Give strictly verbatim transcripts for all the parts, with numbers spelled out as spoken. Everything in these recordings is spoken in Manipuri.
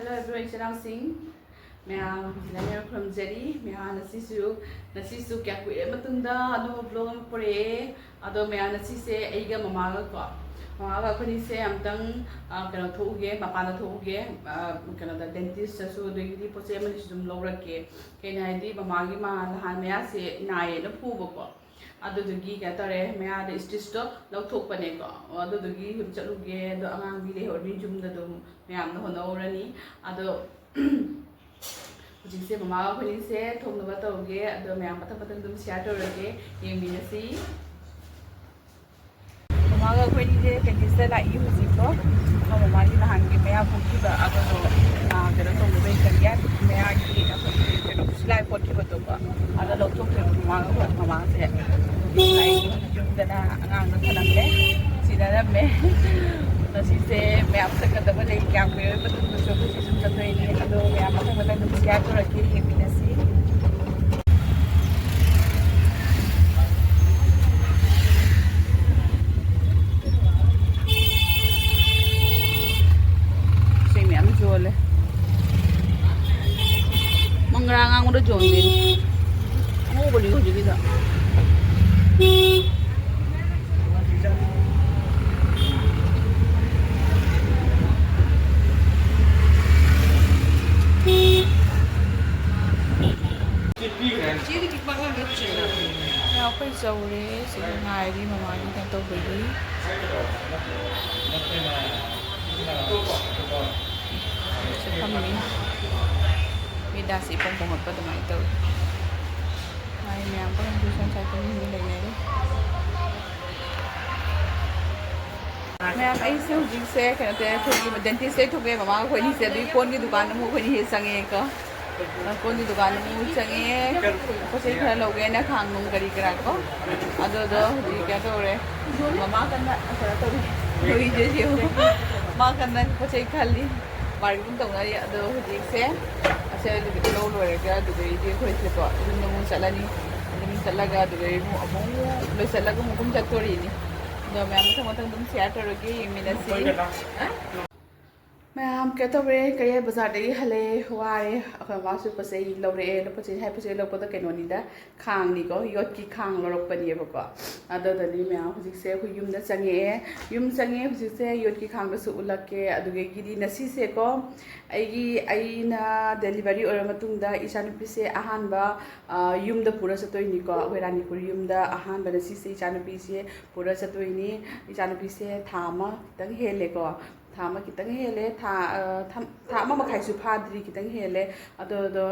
ꯍꯜꯂꯣ ꯑꯦꯚ꯭ꯔꯤꯋꯥꯟ, ꯏꯆꯤꯟ ꯏꯅꯥꯎꯁꯤꯡ ꯃꯌꯥꯝ ꯁꯤꯗ ꯈꯨꯔꯨꯝꯖꯔꯤ꯫ ꯃꯌꯥꯝ ꯉꯁꯤꯁꯨ, ꯉꯁꯤꯁꯨ ꯀꯌꯥꯝ ꯀꯨꯏꯔ ꯃꯇꯨꯡꯗ ꯑꯅꯧꯕ ꯕ꯭ꯂꯣꯒ ꯑꯃ ꯄꯨꯔꯛꯑꯦ꯫ ꯑꯗꯣ ꯃꯌꯥꯝ ꯉꯁꯤꯁꯦ ꯑꯩꯒ ꯃꯃꯥꯒꯀꯣ, ꯃꯃꯥꯒ ꯑꯩꯈꯣꯏꯅꯤꯁꯦ ꯑꯝꯇꯪ, ꯑ, ꯀꯩꯅꯣ ꯊꯣꯛꯎꯒꯦ, ꯃꯄꯥꯟꯗ ꯊꯣꯛꯎꯒꯦ, ꯑ, ꯀꯩꯅꯣꯗ ꯗꯦꯟꯇꯤꯁꯇꯁꯨ, ꯑꯗꯒꯤꯗꯤ ꯄꯣꯠ ꯆꯩ ꯑꯃꯅꯤꯁꯨ ꯑꯗꯨꯝ ꯂꯧꯔꯛꯀꯦ꯫ ꯀꯩꯅꯣ ꯍꯥꯏꯗꯤ ꯃꯃꯥꯒꯤ ꯃꯥ ꯅꯍꯥꯟ ꯃꯌꯥꯁꯦ ꯅꯥꯏꯌꯦꯅ ꯐꯨꯕꯀꯣ꯫ ꯑꯗꯨꯗꯨꯒꯤ ꯀꯩꯅꯣ ꯇꯧꯔꯦ, ꯃꯌꯥꯗ ꯁ꯭ꯇꯤꯆꯇꯣ ꯂꯧꯊꯣꯛꯄꯅꯦꯀꯣ꯫ ꯑꯣ, ꯑꯗꯨꯗꯨꯒꯤ ꯌꯨꯝ ꯆꯠꯂꯨꯒꯦ꯫ ꯑꯗꯣ ꯑꯉꯥꯡꯗꯤ ꯂꯩꯍꯧꯔꯅꯤ ꯌꯨꯝꯗ, ꯑꯗꯨꯝ ꯃꯌꯥꯝꯅ ꯍꯣꯠꯅꯍꯧꯔꯅꯤ꯫ ꯑꯗꯣ ꯍꯧꯖꯤꯛꯁꯦ ꯃꯃꯥꯒ ꯑꯩꯈꯣꯏꯅꯤꯁꯦ ꯊꯣꯛꯅꯕ ꯇꯧꯔꯒꯦ꯫ ꯑꯗꯣ ꯃꯌꯥꯝ ꯃꯊꯪ ꯃꯊꯪ ꯑꯗꯨꯝ ꯁꯤꯌꯥꯔ ꯇꯧꯔꯒꯦ, ꯌꯦꯡꯃꯤꯟꯅꯁꯤ꯫ ꯃꯃꯥꯒ ꯑꯩꯈꯣꯏꯅꯤꯁꯦ ꯗꯦꯟꯇꯤꯁꯇ ꯂꯥꯛꯏ ꯍꯧꯖꯤꯛꯀꯣ꯫ ꯑꯃ ꯃꯃꯥꯒꯤ ꯅꯍꯥꯟꯒꯤ ꯃꯌꯥ ꯄꯣꯛꯈꯤꯕ ꯑꯗꯨꯗꯣ, ꯑ, ꯀꯩꯅꯣ ꯇꯧꯅꯕ ꯏꯟꯇꯔꯅꯤꯌꯥ ꯃꯌꯥꯒꯤ ꯑꯩꯈꯣꯏꯒꯤ ꯀꯩꯅꯣ ꯁꯤꯂꯥꯏ ꯈꯣꯠꯈꯤꯕꯗꯣꯀꯣ, ꯑꯗꯣ ꯂꯧꯊꯣꯛꯈ꯭ꯔꯦꯕ ꯃꯃꯥꯒ ꯑꯩꯈꯣꯏ ꯃꯃꯥꯁꯦ꯫ ꯂꯥꯛꯏ ꯌꯨꯝꯗꯅ ꯑꯉꯥꯡꯗꯣ ꯊꯅꯝꯃꯦ, ꯁꯤꯗꯔꯝꯃꯦ꯫ ꯉꯁꯤꯁꯦ ꯃꯌꯥꯝ ꯆꯠꯀꯗꯕ ꯂꯩ, ꯀꯌꯥꯝ ꯀꯨꯏꯔꯕ ꯃꯇꯨꯡꯗꯁꯨ ꯑꯩꯈꯣꯏ ꯁꯤ ꯁꯨꯝ ꯆꯠꯇꯣꯏꯅꯤ꯫ ꯑꯗꯣ ꯃꯌꯥꯝ ꯃꯊꯪ ꯃꯊꯪ ꯑꯗꯨꯝ ꯁꯤꯌꯥꯔ ꯇꯧꯔꯛꯀꯦ, ꯌꯦꯡꯃꯤꯟꯅꯁꯤ꯫ ꯁꯤ ꯃꯌꯥꯝ ꯌꯣꯜꯂꯦ꯫ ꯃꯪꯒ꯭ꯔꯥ ꯑꯉꯥꯡꯕꯗꯣ ꯌꯣꯟꯗꯦꯅꯦ꯫ ꯑꯉꯧꯕꯅꯤ ꯍꯧꯖꯤꯛꯀꯤꯗꯣ꯫ ꯆꯦꯒꯤ ꯄꯤꯛꯄ ꯑꯉꯥꯡꯗꯣ ꯄꯨꯁꯤꯜꯂꯣ꯫ ꯑꯩꯈꯣꯏ ꯆꯧꯔꯦ꯫ ꯁꯤꯗ ꯉꯥꯏꯔꯤ ꯃꯃꯥꯒꯤ ꯀꯩꯅꯣ ꯇꯧꯕꯒꯤ꯫ ꯁꯤ ꯐꯝꯃꯤ꯫ ꯃꯤ ꯗꯥꯟꯁ ꯏꯄꯣꯝ ꯄꯣꯝꯈꯠꯄ ꯑꯗꯨꯃꯥꯏꯅ ꯇꯧꯋꯤ꯫ ꯃꯥꯏ ꯃꯌꯥꯝ ꯄꯨꯝꯅꯃꯛ ꯁꯣꯝ ꯁꯥꯏꯠꯇ ꯃꯤ ꯃꯤ ꯂꯩꯅꯔꯤ꯫ ꯃꯌꯥꯝ, ꯑꯩꯁꯦ ꯍꯧꯖꯤꯛꯁꯦ ꯀꯩꯅꯣ ꯇꯧꯋꯦ, ꯑꯩꯈꯣꯏꯒꯤ ꯗꯦꯟꯇꯤꯁꯇꯩ ꯊꯣꯛꯂꯛꯑꯦ ꯃꯃꯥꯒ ꯑꯩꯈꯣꯏ ꯑꯅꯤꯁꯦ꯫ ꯑꯗꯨꯒꯤ ꯀꯣꯟꯒꯤ ꯗꯨꯀꯥꯟ ꯑꯃꯨꯛ ꯑꯩꯈꯣꯏ ꯑꯅꯤꯁꯦ ꯆꯪꯉꯛꯑꯦꯀꯣ꯫ ꯀꯣꯟꯒꯤ ꯗꯨꯀꯥꯟ ꯑꯃꯨꯛ ꯆꯪꯉꯛꯑꯦ꯫ ꯄꯣꯠ ꯆꯩ ꯈꯔ ꯂꯧꯒꯦꯅ, ꯈꯥꯡ ꯅꯨꯡ ꯀꯔꯤ ꯀꯔꯥ ꯀꯣ꯫ ꯑꯗꯨꯗꯣ ꯍꯧꯖꯤꯛ ꯀꯩꯅꯣ ꯇꯧꯔꯦ꯫ ꯃꯃꯥ ꯀꯟꯅ ꯀꯩꯅꯣ ꯇꯧꯔꯤ꯫ ꯍꯧꯖꯤꯛꯁꯦ ꯃꯥ ꯀꯟꯅ ꯄꯣꯠ ꯆꯩ ꯈꯜꯂꯤ꯫ ꯕꯥꯔꯒꯦꯅꯤꯡ ꯇꯧꯅꯔꯤ꯫ ꯑꯗꯣ ꯍꯧꯖꯤꯛꯁꯦ ꯑꯁꯦ ꯂꯧ ꯂꯣꯏꯔꯒ ꯑꯗꯨꯗꯩꯗꯤ ꯑꯩꯈꯣꯏꯁꯦꯀꯣ ꯌꯨꯝꯗ ꯑꯃꯨꯛ ꯆꯠꯂꯅꯤ꯫ ꯌꯨꯝ ꯆꯠꯂꯒ ꯑꯗꯨꯗꯩ ꯑꯃꯨꯛ, ꯑꯃꯨꯛ ꯂꯣꯏꯁꯤꯜꯂꯒ ꯑꯃꯨꯛ ꯌꯨꯝ ꯆꯠꯇꯣꯔꯤꯅꯤ꯫ ꯑꯗꯣ ꯃꯌꯥꯝ ꯃꯊꯪ ꯃꯊꯪ ꯑꯗꯨꯝ ꯁꯤꯌꯥꯔ ꯇꯧꯔꯒꯦ, ꯌꯦꯡꯃꯤꯟꯅꯁꯤ꯫ ꯑ? ꯃꯌꯥꯝ ꯀꯩꯅꯣ ꯇꯧꯔꯦ, ꯀꯩ ꯕꯖꯥꯔꯗꯒꯤ ꯍꯜꯂꯛꯑꯦ, ꯋꯥꯔꯦ꯫ ꯑꯩꯈꯣꯏ ꯃꯥꯁꯨ ꯄꯣꯠ ꯆꯩ ꯂꯧꯔꯛꯑꯦ꯫ ꯑꯗꯣ ꯄꯣꯠ ꯆꯩ ꯍꯥꯏ, ꯄꯣꯠ ꯆꯩ ꯂꯧꯔꯛꯄꯗ ꯀꯩꯅꯣꯅꯤꯗ, ꯈꯥꯡꯅꯤꯀꯣ, ꯌꯣꯠꯀꯤ ꯈꯥꯡ ꯂꯧꯔꯛꯄꯅꯦꯕꯀꯣ꯫ ꯑꯗꯨꯗꯅꯤ ꯃꯌꯥꯝ ꯍꯧꯖꯤꯛꯁꯦ ꯑꯩꯈꯣꯏ ꯌꯨꯝꯗ ꯆꯪꯉꯛꯑꯦ꯫ ꯌꯨꯝ ꯆꯪꯉꯦ ꯍꯧꯖꯤꯛꯁꯦ, ꯌꯣꯠꯀꯤ ꯈꯥꯡꯗꯁꯨ ꯎꯠꯂꯛꯀꯦ꯫ ꯑꯗꯨꯗꯒꯤꯗꯤ ꯉꯁꯤꯁꯦꯀꯣ, ꯑꯩꯒꯤ, ꯑꯩꯅ ꯗꯦꯂꯤꯚꯔꯤ ꯑꯣꯏꯔ ꯃꯇꯨꯡꯗ ꯏꯆꯥꯅꯨꯄꯤꯁꯦ ꯑꯍꯥꯟꯕ, ꯑ, ꯌꯨꯝꯗ ꯄꯨꯔ ꯆꯠꯇꯣꯏꯅꯤꯀꯣ꯫ ꯑꯩꯈꯣꯏ ꯔꯥꯅꯤꯄꯨꯔ ꯌꯨꯝꯗ ꯑꯍꯥꯟꯕ ꯉꯁꯤꯁꯦ ꯏꯆꯥꯅꯨꯄꯤꯁꯦ ꯄꯨꯔ ꯆꯠꯇꯣꯏꯅꯤ꯫ ꯏꯆꯥꯅꯨꯄꯤꯁꯦ ꯊꯥ ꯑꯃ ꯈꯤꯇꯪ ꯍꯦꯜꯂꯦꯀꯣ꯫ ꯊꯥ ꯑꯃ ꯈꯤꯇꯪ ꯍꯦꯜꯂꯦ, ꯊꯥ, ꯑ, ꯊꯝ-, ꯊꯥ ꯑꯃ ꯃꯈꯥꯏꯁꯨ ꯐꯥꯗ꯭ꯔꯤ, ꯈꯤꯇꯪ ꯍꯦꯜꯂꯦ꯫ ꯑꯗꯣ, ꯑꯗꯣ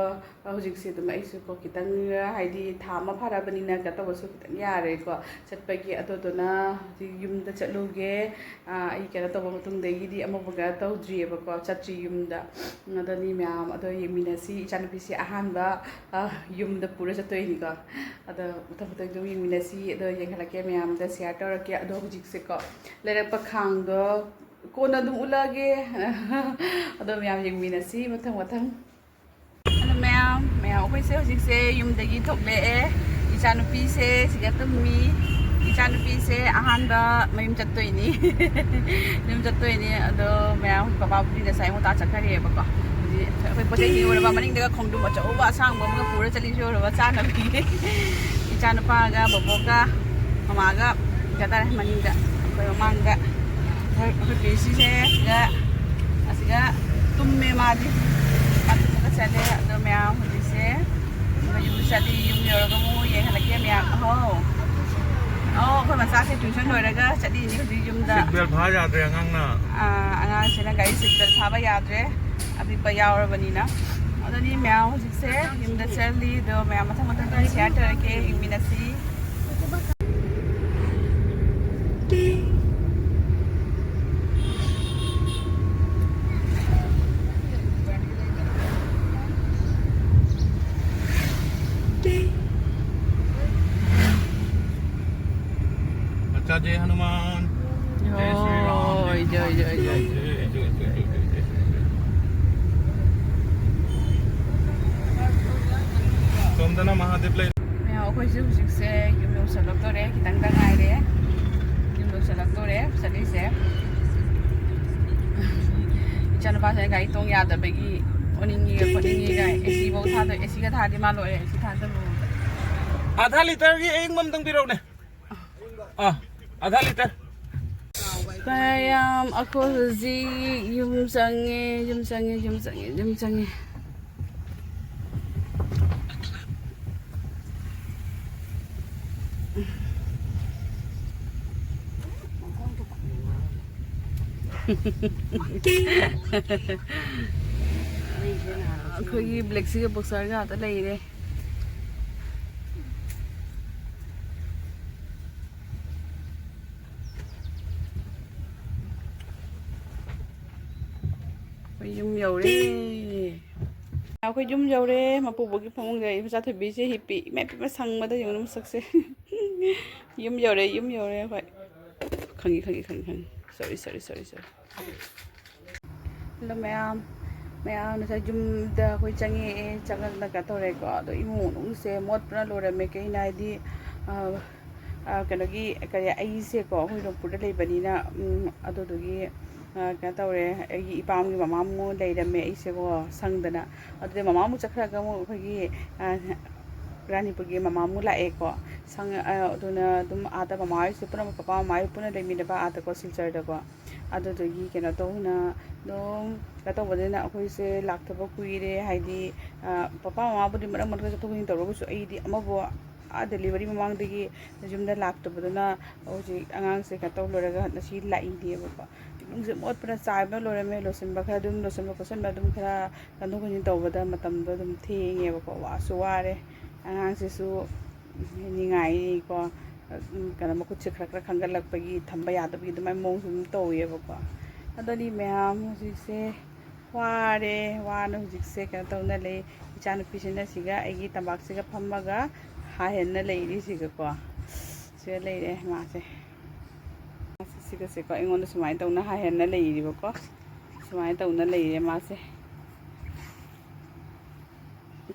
ꯍꯧꯖꯤꯛꯁꯦ ꯑꯗꯨꯝ ꯑꯩꯁꯨ ꯀꯣ ꯈꯤꯇꯪ, ꯍꯥꯏꯗꯤ ꯊꯥ ꯑꯃ ꯐꯥꯔꯕꯅꯤꯅ ꯀꯩꯅꯣ ꯇꯧꯕꯁꯨ ꯈꯤꯇꯪ ꯌꯥꯔꯦꯀꯣ ꯆꯠꯄꯒꯤ꯫ ꯑꯗꯨꯗꯨꯅ ꯍꯧꯖꯤꯛ ꯌꯨꯝꯗ ꯆꯠꯂꯨꯒꯦ꯫ ꯑ, ꯑꯩ ꯀꯩꯅꯣ ꯇꯧꯕ ꯃꯇꯨꯡꯗꯒꯤꯗꯤ ꯑꯃꯨꯛ ꯀꯩꯅꯣ ꯇꯧꯗ꯭ꯔꯤꯑꯕꯀꯣ, ꯆꯠꯇ꯭ꯔꯤ ꯌꯨꯝꯗ꯫ ꯑꯗꯣ ꯃꯤ ꯃꯌꯥꯝ ꯑꯗꯣ ꯌꯦꯡꯃꯤꯟꯅꯁꯤ꯫ ꯏꯆꯥꯅꯨꯄꯤꯁꯦ ꯑꯍꯥꯟꯕ, ꯑ, ꯌꯨꯝꯗ ꯄꯨꯔ ꯆꯠꯇꯣꯏꯅꯤꯀꯣ꯫ ꯑꯗꯣ ꯃꯊꯪ ꯃꯊꯪ ꯑꯗꯨꯝ ꯌꯦꯡꯃꯤꯟꯅꯁꯤ꯫ ꯑꯗꯣ ꯌꯦꯡꯍꯜꯂꯛꯀꯦ ꯃꯌꯥꯝꯗ, ꯁꯤꯌꯥꯔ ꯇꯧꯔꯛꯀꯦ꯫ ꯑꯗꯣ ꯍꯧꯖꯤꯛꯁꯦꯀꯣ, ꯂꯩꯔꯛꯄ ꯈꯥꯡꯗꯣ ꯀꯣꯟꯅ ꯑꯗꯨꯝ ꯎꯠꯂꯛꯑꯒꯦ꯫ ꯑꯗꯣ ꯃꯌꯥꯝ ꯌꯦꯡꯃꯤꯟꯅꯁꯤ ꯃꯊꯪ ꯃꯊꯪ꯫ ꯑꯗꯣ ꯃꯌꯥꯝ, ꯃꯌꯥꯝ ꯑꯩꯈꯣꯏꯁꯦ ꯍꯧꯖꯤꯛꯁꯦ ꯌꯨꯝꯗꯒꯤ ꯊꯣꯛꯂꯛꯑꯦ꯫ ꯏꯆꯥꯅꯨꯄꯤꯁꯦ ꯁꯤꯗ ꯇꯨꯝꯃꯤ꯫ ꯏꯆꯥꯅꯨꯄꯤꯁꯦ ꯑꯍꯥꯟꯕ ꯃꯌꯨꯝ ꯆꯠꯇꯣꯏꯅꯤ꯫ ꯌꯨꯝ ꯆꯠꯇꯣꯏꯅꯤ꯫ ꯑꯗꯣ ꯃꯌꯥꯝ ꯕꯕꯥꯕꯨꯗꯤ ꯉꯁꯥꯏ ꯉꯟꯇꯥ ꯆꯠꯈ꯭ꯔꯦꯕꯀꯣ꯫ ꯍꯧꯖꯤꯛ ꯑꯩꯈꯣꯏ ꯄꯣꯠ ꯆꯩ ꯊꯤꯔꯨꯔꯕ ꯃꯅꯤꯡꯗꯒ ꯈꯣꯡꯗ꯭ꯔꯨꯝ ꯑꯆꯧꯕ ꯑꯁꯥꯡꯕ ꯑꯃꯒ ꯄꯨꯔ ꯆꯠꯂꯤꯁꯦ ꯎꯔꯕ, ꯆꯥꯅꯕꯒꯤ꯫ ꯏꯆꯥꯅꯨꯄꯥꯒ ꯕꯣꯕꯣꯛꯒ ꯃꯃꯥꯒ ꯆꯠꯇꯥꯔꯦ ꯃꯅꯤꯡꯗ, ꯑꯩꯈꯣꯏ ꯃꯃꯥꯡꯗ꯫ ꯑꯩꯈꯣꯏ, ꯑꯩꯈꯣꯏ ꯄꯤ ꯁꯤꯁꯦ ꯁꯤꯗ, ꯑꯁꯤꯗ ꯇꯨꯝꯃꯦ ꯃꯥꯗꯤ꯫ ꯃꯥ ꯇꯨꯝꯃꯒ ꯆꯠꯂꯦ꯫ ꯑꯗꯣ ꯃꯌꯥꯝ ꯍꯧꯖꯤꯛꯁꯦ ꯑꯩꯈꯣꯏ ꯌꯨꯝꯗ ꯆꯠꯂꯤ꯫ ꯌꯨꯝ ꯌꯧꯔꯒ ꯑꯃꯨꯛ ꯌꯦꯡꯍꯜꯂꯛꯀꯦ ꯃꯌꯥꯝ꯫ ꯑꯍꯣ꯫ ꯑꯣ, ꯑꯩꯈꯣꯏ ꯃꯆꯥꯁꯦ ꯇ꯭ꯌꯨꯁꯟ ꯂꯣꯏꯔꯒ ꯆꯠꯂꯤꯅꯤ ꯍꯧꯖꯤꯛ ꯌꯨꯝꯗ꯫ ꯁꯤꯠ ꯕꯦꯜ ꯐꯥ ꯌꯥꯗ꯭ꯔꯦ ꯑꯉꯥꯡꯅ꯫ ꯑꯥ, ꯑꯉꯥꯡꯁꯤꯅ ꯒꯥꯔꯤ ꯁꯤꯠ ꯕꯦꯜ ꯐꯥꯕ ꯌꯥꯗ꯭ꯔꯦ, ꯑꯄꯤꯛꯄ ꯌꯥꯎꯔꯕꯅꯤꯅ꯫ ꯑꯗꯨꯅꯤ ꯃꯌꯥꯝ ꯍꯧꯖꯤꯛꯁꯦ ꯌꯨꯝꯗ ꯆꯠꯂꯤ꯫ ꯑꯗꯣ ꯃꯌꯥꯝ ꯃꯊꯪ ꯃꯊꯪ ꯑꯗꯨꯝ ꯁꯤꯌꯥꯔ ꯇꯧꯔꯛꯀꯦ, ꯌꯦꯡꯃꯤꯟꯅꯁꯤ꯫ अच्छा, जय हनुमान। जय श्री राम, जय ꯍꯣꯏ, ꯖꯣꯏ, ꯍꯅꯨꯃꯥꯟ ꯖꯣꯏ, ꯀꯤ ꯖꯣꯏ꯫ जय, जय, जय, जय, जय, जय। ꯁꯣꯝꯗꯅ ꯃꯍꯥꯗꯦꯕ ꯂꯩ꯫ ꯃꯌꯥꯝ, ꯑꯩꯈꯣꯏꯁꯦ ꯍꯧꯖꯤꯛꯁꯦ ꯌꯨꯝ ꯌꯧꯁꯜꯂꯛꯇꯣꯔꯦ, ꯈꯤꯇꯪꯗ ꯉꯥꯏꯔꯦ ꯌꯨꯝ ꯌꯧꯁꯜꯂꯛꯇꯣꯔꯦ ꯆꯠꯂꯤꯁꯦ꯫ ꯏꯆꯥꯅꯨꯄꯥꯁꯤꯅ ꯒꯥꯔꯤ ꯇꯣꯡ ꯌꯥꯗꯕꯒꯤ ꯑꯣꯅꯤꯡꯉꯤꯒ ꯈꯣꯠꯅꯤꯡꯉꯤꯒ, ꯑꯦ ꯁꯤ ꯐꯧ ꯊꯥꯗꯣꯏ, ꯑꯦ ꯁꯤꯒ ꯊꯥꯗꯤ ꯃꯥ ꯂꯣꯏꯔꯦ, ꯑꯦ ꯁꯤ ꯊꯥꯗꯕ꯫ ꯑꯥꯙꯥ ꯂꯤꯇꯔꯒꯤ ꯑꯌꯤꯡꯕ ꯑꯝꯇꯪ ꯄꯤꯔꯛꯎꯅꯦ꯫ ꯑꯥ, ꯑꯥꯙꯥ ꯂꯤꯇꯔ꯫ ꯃꯌꯥꯝ, ꯑꯩꯈꯣꯏ ꯍꯧꯖꯤꯛ ꯌꯨꯝ ꯆꯪꯉꯦ, ꯌꯨꯝ ꯆꯪꯉꯦ, ꯌꯨꯝ ꯆꯪꯉꯦ, ꯌꯨꯝ ꯆꯪꯉꯦ꯫ ꯑꯩꯈꯣꯏꯒꯤ ꯕ꯭ꯂꯦꯛꯁꯤꯒ ꯕꯣꯛꯁꯔꯒ ꯉꯥꯛꯇ ꯂꯩꯔꯦ꯫ ꯑꯩꯈꯣꯏ ꯌꯨꯝ ꯌꯧꯔꯦ꯫ ꯑꯩꯈꯣꯏ ꯌꯨꯝ ꯌꯧꯔꯦ꯫ ꯃꯄꯨꯕꯣꯛꯀꯤ ꯐꯃꯨꯡꯗ ꯏꯕꯣꯆꯥ ꯊꯣꯏꯕꯤꯁꯦ ꯍꯤꯞꯄꯤ꯫ ꯏꯃꯥ, ꯏꯄꯦꯝꯃ, ꯁꯪꯕꯗ ꯌꯦꯡꯉꯨꯅꯦ ꯃꯁꯛꯁꯦ꯫ ꯌꯨꯝ ꯌꯧꯔꯦ, ꯌꯨꯝ ꯌꯧꯔꯦ ꯑꯩꯈꯣꯏ꯫ ꯈꯪꯉꯤ, ꯈꯪꯉꯤ, ꯈꯪꯉꯤ, ꯈꯪꯉꯤ꯫ Sorry, sorry, sorry, sorry꯫ Hello ꯃꯌꯥꯝ, ꯃꯌꯥꯝ ꯉꯁꯥꯏ ꯌꯨꯝꯗ ꯑꯩꯈꯣꯏ ꯆꯪꯉꯛꯑꯦ, ꯆꯪꯉꯛꯂꯒ ꯇꯧꯔꯦꯀꯣ꯫ ꯑꯗꯣ ꯏꯃꯨꯡ ꯃꯅꯨꯡꯁꯦ ꯃꯣꯠꯄꯅ ꯂꯣꯏꯔꯝꯃꯦ꯫ ꯀꯩꯅꯣ ꯍꯥꯏꯗꯤ, ꯑ, ꯑ, ꯀꯩꯅꯣꯒꯤ, ꯀꯔꯤ, ꯑꯩꯁꯦꯀꯣ, ꯑꯩꯈꯣꯏ ꯂꯣꯡꯄꯨꯔꯗ ꯂꯩꯕꯅꯤꯅ, ꯎꯝ, ꯑꯗꯨꯗꯨꯒꯤ, ꯑ, ꯀꯩꯅꯣ ꯇꯧꯔꯦ, ꯑꯩꯒꯤ ꯏꯄꯥꯝꯒꯤ ꯃꯃꯥ ꯑꯃꯨꯛ ꯂꯩꯔꯝꯃꯦ ꯑꯩꯁꯦꯀꯣ, ꯁꯪꯗꯅ꯫ ꯑꯗꯨꯗꯩ ꯃꯃꯥ ꯑꯃꯨꯛ ꯆꯠꯈ꯭ꯔꯒ ꯑꯃꯨꯛ ꯑꯩꯈꯣꯏꯒꯤ, ꯑ, ꯔꯥꯅꯤꯄꯨꯔꯒꯤ ꯃꯃꯥ ꯑꯃꯨꯛ ꯂꯥꯛꯑꯦꯀꯣ꯫ ꯁꯪ-, ꯑ, ꯑꯗꯨꯅ ꯑꯗꯨꯝ ꯑꯥꯗ ꯃꯃꯥ ꯍꯣꯏꯁꯨ ꯄꯨꯟꯅ, ꯄꯄꯥ ꯃꯃꯥ ꯍꯣꯏ ꯄꯨꯟꯅ ꯂꯩꯃꯤꯟꯅꯕ ꯑꯥꯗꯀꯣ, ꯁꯤꯜꯆꯔꯗꯀꯣ꯫ ꯑꯗꯨꯗꯨꯒꯤ ꯀꯩꯅꯣ ꯇꯧꯅ ꯑꯗꯨꯝ ꯀꯩꯅꯣ ꯇꯧꯕꯅꯤꯅ ꯑꯩꯈꯣꯏꯁꯦ ꯂꯥꯛꯇꯕ ꯀꯨꯏꯔꯦ꯫ ꯍꯥꯏꯗꯤ, ꯑ, ꯄꯄꯥ ꯃꯃꯥꯕꯨꯗꯤ ꯃꯔꯛ ꯃꯔꯛꯇ ꯆꯠꯊꯣꯛ ꯆꯠꯁꯤꯟ ꯇꯧꯔꯒꯁꯨ ꯑꯩꯗꯤ ꯑꯃꯕꯨ ꯑꯥ delivery ꯃꯃꯥꯡꯗꯒꯤ ꯌꯨꯝꯗ ꯂꯥꯛꯇꯕꯗꯨꯅ ꯍꯧꯖꯤꯛ ꯑꯉꯥꯡꯁꯦ ꯀꯩꯅꯣ ꯇꯧ ꯂꯣꯏꯔꯒ ꯉꯁꯤ ꯂꯥꯛꯏꯅꯦꯕꯀꯣ꯫ ꯏꯃꯨꯡꯁꯦ ꯃꯣꯠꯄꯅ ꯆꯥꯏꯕꯅ ꯂꯣꯏꯔꯝꯃꯦ꯫ ꯂꯣꯏꯁꯤꯟꯕ ꯈꯔ ꯑꯗꯨꯝ ꯂꯣꯏꯁꯤꯟꯕ ꯈꯣꯠꯆꯤꯟꯕ ꯑꯗꯨꯝ ꯈꯔ ꯀꯟꯊꯣꯛ ꯀꯟꯁꯤꯟ ꯇꯧꯕꯗ ꯃꯇꯝꯗꯣ ꯑꯗꯨꯝ ꯊꯦꯡꯉꯦꯕꯀꯣ꯫ ꯋꯥꯁꯨ ꯋꯥꯔꯦ꯫ ꯑꯉꯥꯡꯁꯤꯁꯨ ꯅꯤꯡꯉꯥꯏꯅꯤꯀꯣ꯫ ꯎꯝ, ꯀꯩꯅꯣ, ꯃꯈꯨꯠꯁꯦ ꯈꯔ ꯈꯔ ꯈꯟꯒꯠꯂꯛꯄꯒꯤ ꯊꯝꯕ ꯌꯥꯗꯕꯒꯤ ꯑꯗꯨꯃꯥꯏꯅ ꯃꯑꯣꯡꯁꯨ ꯑꯗꯨꯝ ꯇꯧꯋꯦꯕꯀꯣ꯫ ꯑꯗꯨꯅꯤ ꯃꯌꯥꯝ ꯍꯧꯖꯤꯛꯁꯦ ꯋꯥꯔꯦ, ꯋꯥꯅ ꯍꯧꯖꯤꯛꯁꯦ ꯀꯩꯅꯣ ꯇꯧꯅ ꯂꯩ꯫ ꯏꯆꯥꯅꯨꯄꯤꯁꯤꯅ ꯁꯤꯒ ꯑꯩꯒꯤ ꯇꯝꯄꯥꯛꯁꯤꯒ ꯐꯝꯃꯒ ꯍꯥ ꯍꯦꯟꯅ ꯂꯩꯔꯤ ꯁꯤꯒꯀꯣ꯫ ꯁꯤꯗ ꯂꯩꯔꯦ ꯃꯥꯁꯦ꯫ ꯃꯥꯁꯦ ꯁꯤꯒꯁꯦꯀꯣ ꯑꯩꯉꯣꯟꯗ ꯁꯨꯃꯥꯏꯅ ꯇꯧꯅ ꯍꯥ ꯍꯦꯟꯅ ꯂꯩꯔꯤꯕꯀꯣ꯫ ꯁꯨꯃꯥꯏꯅ ꯇꯧꯅ ꯂꯩꯔꯦ ꯃꯥꯁꯦ꯫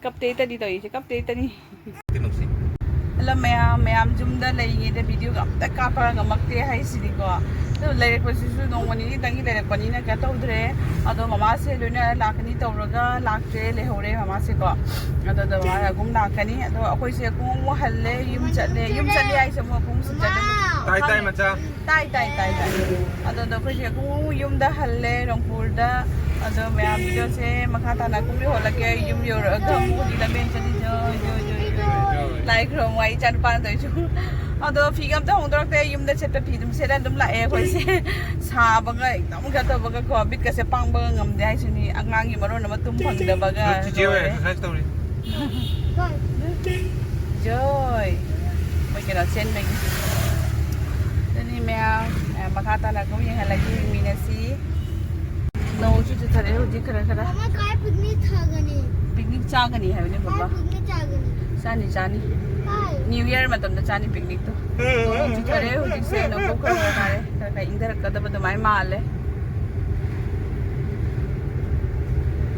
ꯀꯞꯇꯦ ꯇꯅꯤ ꯇꯧꯔꯤꯁꯦ, ꯀꯞꯇꯦ ꯇꯅꯤ꯫ ꯀꯩꯅꯣꯁꯦ꯫ ꯃꯌꯥꯝ ꯃꯌꯥꯝ ꯌꯨꯝꯗ ꯂꯩꯔꯤꯉꯩꯗ ꯚꯤꯗꯤꯑꯣꯒ ꯑꯝꯇ ꯀꯥꯞꯄ ꯉꯝꯃꯛꯇꯦ ꯍꯥꯏꯁꯤꯅꯤꯀꯣ꯫ ꯑꯗꯨ ꯂꯩꯔꯛꯄꯁꯤꯁꯨ ꯅꯣꯡꯃ ꯅꯤꯅꯤꯇꯪꯒꯤ ꯂꯩꯔꯛꯄꯅꯤꯅ ꯀꯩꯅꯣ ꯇꯧꯗ꯭ꯔꯦ꯫ ꯑꯗꯣ ꯃꯃꯥꯁꯦ ꯂꯣꯏꯅ ꯂꯥꯛꯀꯅꯤ ꯇꯧꯔꯒ ꯂꯥꯛꯇ꯭ꯔꯦ, ꯂꯩꯍꯧꯔꯦ ꯃꯃꯥꯁꯦꯀꯣ꯫ ꯑꯗꯨꯗ ꯃꯃꯥ ꯑꯒꯨꯝ ꯂꯥꯛꯀꯅꯤ꯫ ꯑꯗꯣ ꯑꯩꯈꯣꯏꯁꯦ ꯑꯃꯨꯛ ꯑꯃꯨꯛ ꯍꯜꯂꯦ, ꯌꯨꯝ ꯆꯠꯂꯦ꯫ ꯌꯨꯝ ꯆꯠꯂꯦ ꯍꯥꯏꯁꯦ ꯑꯃꯨꯛ ꯑꯃꯨꯛ ꯁꯨꯝ ꯆꯠꯂꯦ꯫ ꯇꯥꯏ ꯇꯥꯏ ꯃꯆꯥ꯫ ꯇꯥꯏ ꯇꯥꯏ ꯇꯥꯏ ꯇꯥꯏ꯫ ꯑꯗꯨꯗ ꯑꯩꯈꯣꯏꯁꯦ ꯑꯃꯨꯛ ꯌꯨꯝꯗ ꯍꯜꯂꯦ, ꯔꯪꯄꯨꯔꯗ꯫ ꯑꯗꯣ ꯃꯌꯥꯝ ꯚꯤꯗꯤꯑꯣꯁꯦ ꯃꯈꯥ ꯇꯥꯅ ꯑꯗꯨꯝ ꯌꯧꯍꯜꯂꯛꯀꯦ꯫ ꯌꯨꯝ ꯌꯧꯔꯛꯑꯒ ꯑꯃꯨꯛ ꯍꯧꯖꯤꯛ ꯂꯝꯕꯦꯟ ꯆꯠꯂꯤ꯫ ꯖꯣꯏ, ꯖꯣꯏ, ꯖꯣꯏ, ꯖꯣꯏ꯫ ꯂꯥꯏ ꯈꯨꯔꯨꯝꯃꯨ ꯍꯥꯏ ꯏꯆꯥ ꯅꯨꯄꯥꯅ ꯇꯧꯔꯤꯁꯨ꯫ ꯑꯗꯣ ꯐꯤꯒ ꯑꯝꯇ ꯍꯣꯡꯗꯣꯔꯛꯇꯦ, ꯌꯨꯝꯗ ꯁꯦꯠꯄ ꯐꯤ ꯑꯗꯨꯝ ꯁꯦꯠꯂ ꯑꯗꯨꯝ ꯂꯥꯛꯑꯦ ꯑꯩꯈꯣꯏꯁꯦ꯫ ꯁꯥꯕꯒ ꯑꯦꯛꯗꯝ ꯀꯩꯅꯣ ꯇꯧꯕꯒꯀꯣ, ꯕꯤꯠꯀꯁꯦ ꯄꯥꯡꯕꯒ ꯉꯝꯗꯦ ꯍꯥꯏꯁꯤꯅꯤ꯫ ꯑꯉꯥꯡꯒꯤ ꯃꯔꯣꯟ ꯑꯃ ꯇꯨꯝ ꯐꯪꯗꯕꯒ ꯆꯤꯆꯦ ꯍꯣꯏ ꯂꯣꯏꯔꯦ꯫ ꯑꯦꯛꯁꯔꯁꯥꯏꯁ ꯇꯧꯔꯤ꯫ ꯖꯣꯏ꯫ ꯃꯣꯏ ꯀꯩꯅꯣ ꯆꯦꯟꯕꯒꯤ꯫ ꯑꯗꯨꯅꯤ ꯃꯌꯥꯝ, ꯃꯌꯥꯝ ꯃꯈꯥ ꯇꯥꯅ ꯑꯗꯨꯝ ꯌꯦꯡꯍꯜꯂꯒꯦ, ꯌꯦꯡꯃꯤꯟꯅꯁꯤ꯫ ꯅꯣꯡꯁꯨ ꯆꯨꯊꯔꯛꯑꯦ ꯍꯧꯖꯤꯛ ꯈꯔ ꯈꯔ꯫ ꯃꯃꯥ, ꯀꯥꯏ ꯄꯤꯛꯅꯤꯛ ꯊꯥꯒꯅꯤ? ꯄꯤꯛꯅꯤꯛ ꯆꯥꯒꯅꯤ ꯍꯥꯏꯕꯅꯦ ꯀꯥꯏ ꯕꯕꯥ꯫ ꯄꯤꯛꯅꯤꯛ ꯆꯥꯒꯅꯤ? ꯆꯥꯅꯤ, ꯆꯥꯅꯤ꯫ ꯀꯥꯏ? ꯅ꯭ꯌꯨ ꯌꯔ ꯃꯇꯝꯗ ꯆꯥꯅꯤ ꯄꯤꯛꯅꯤꯛꯇꯣ꯫ ꯅꯣꯡ ꯆꯨꯊꯔꯛꯑꯦ ꯍꯧꯖꯤꯛꯁꯦ, ꯅꯣꯡꯄꯣꯛ ꯈꯔ ꯈꯔ ꯇꯥꯔꯦ꯫ ꯈꯔ ꯈꯔ ꯏꯪꯊꯔꯛꯀꯗꯕ ꯑꯗꯨꯃꯥꯏꯅ ꯃꯥꯜꯂꯦ꯫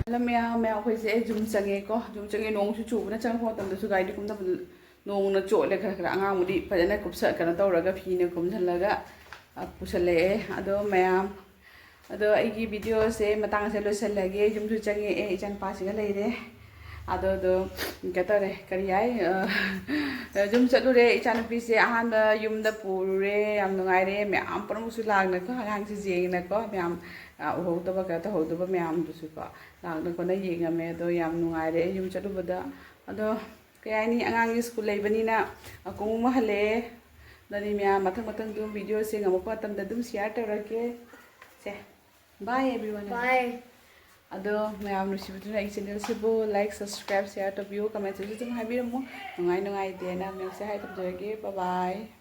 ꯍꯜꯂꯣ ꯃꯌꯥꯝ, ꯃꯌꯥꯝ ꯑꯩꯈꯣꯏꯁꯦ ꯌꯨꯝ ꯆꯪꯉꯦꯀꯣ꯫ ꯌꯨꯝ ꯆꯪꯉꯦ, ꯅꯣꯡꯁꯨ ꯆꯨꯕꯅ ꯆꯪꯉꯛꯄ ꯃꯇꯝꯗꯁꯨ ꯒꯥꯔꯤꯗꯤ ꯀꯨꯝꯗꯕ ꯅꯣꯡꯅ ꯆꯣꯠꯂꯦ ꯈꯔ ꯈꯔ꯫ ꯑꯉꯥꯡꯕꯨꯗꯤ ꯐꯖꯅ ꯀꯨꯞꯁ-, ꯀꯩꯅꯣ ꯇꯧꯔꯒ ꯐꯤꯅ ꯀꯨꯝꯁꯤꯜꯂꯒ, ꯑ, ꯄꯨꯁꯜꯂꯛꯑꯦ꯫ ꯑꯗꯣ ꯃꯌꯥꯝ, ꯑꯗꯣ ꯑꯩꯒꯤ ꯚꯤꯗꯤꯑꯣꯁꯦ ꯃꯇꯥꯡꯁꯦ ꯂꯣꯏꯁꯤꯜꯂꯒꯦ꯫ ꯌꯨꯝꯁꯨ ꯆꯪꯉꯛꯑꯦ, ꯏꯆꯥꯅꯨꯄꯥꯁꯤꯒ ꯂꯩꯔꯦ꯫ ꯑꯗꯣ, ꯑꯗꯣ ꯀꯩꯅꯣ ꯇꯧꯔꯦ, ꯀꯔꯤ ꯍꯥꯏ, ꯑ, ꯌꯨꯝ ꯆꯠꯂꯨꯔꯦ꯫ ꯏꯆꯥꯅꯨꯄꯤꯁꯦ ꯑꯍꯥꯟꯕ ꯌꯨꯝꯗ ꯄꯨꯔꯨꯔꯦ꯫ ꯌꯥꯝ ꯅꯨꯡꯉꯥꯏꯔꯦ꯫ ꯃꯌꯥꯝ ꯄꯨꯝꯅꯃꯛꯁꯨ ꯂꯥꯛꯅꯀꯣ, ꯑꯉꯥꯡꯁꯦ ꯌꯦꯡꯅꯀꯣ, ꯃꯌꯥꯝ, ꯑ, ꯎꯍꯧꯗꯕ, ꯀꯩꯅꯣ ꯇꯧꯍꯧꯗꯕ ꯃꯌꯥꯝꯗꯨꯁꯨꯀꯣ ꯂꯥꯛꯅ ꯈꯣꯠꯅ ꯌꯦꯡꯉꯝꯃꯦ꯫ ꯑꯗꯣ ꯌꯥꯝ ꯅꯨꯡꯉꯥꯏꯔꯦ ꯌꯨꯝ ꯆꯠꯂꯨꯕꯗ꯫ ꯑꯗꯣ ꯀꯩ ꯍꯥꯏꯅꯤ, ꯑꯉꯥꯡꯒꯤ ꯁ꯭ꯀꯨꯜ ꯂꯩꯕꯅꯤꯅ ꯑꯀꯨꯝ ꯑꯃ ꯍꯜꯂꯛꯑꯦ꯫ ꯑꯗꯨꯅꯤ ꯃꯌꯥꯝ, ꯃꯊꯪ ꯃꯊꯪ ꯑꯗꯨꯝ ꯚꯤꯗꯤꯑꯣꯁꯦ ꯉꯝꯃꯛꯄ ꯃꯇꯝꯗ ꯑꯗꯨꯝ ꯁꯤꯌꯥꯔ ꯇꯧꯔꯛꯀꯦ꯫ ꯁꯦ, bye everyone. Bye. ꯑꯗꯣ ꯃꯌꯥꯝ ꯅꯨꯡꯁꯤꯕꯗꯨꯅ ꯑꯩ ꯆꯦꯅꯦꯜꯁꯤꯕꯨ like, subscribe, share ꯇꯧꯕꯤꯌꯨ, ꯀꯃꯦꯟꯇꯁꯨ ꯑꯗꯨꯝ ꯍꯥꯏꯕꯤꯔꯝꯃꯨ, ꯅꯨꯡꯉꯥꯏ ꯅꯨꯡꯉꯥꯏꯇꯦꯅ ꯃꯌꯥꯝꯁꯦ ꯍꯥꯏ ꯊꯝꯖꯔꯒꯦ꯫ Bye bye.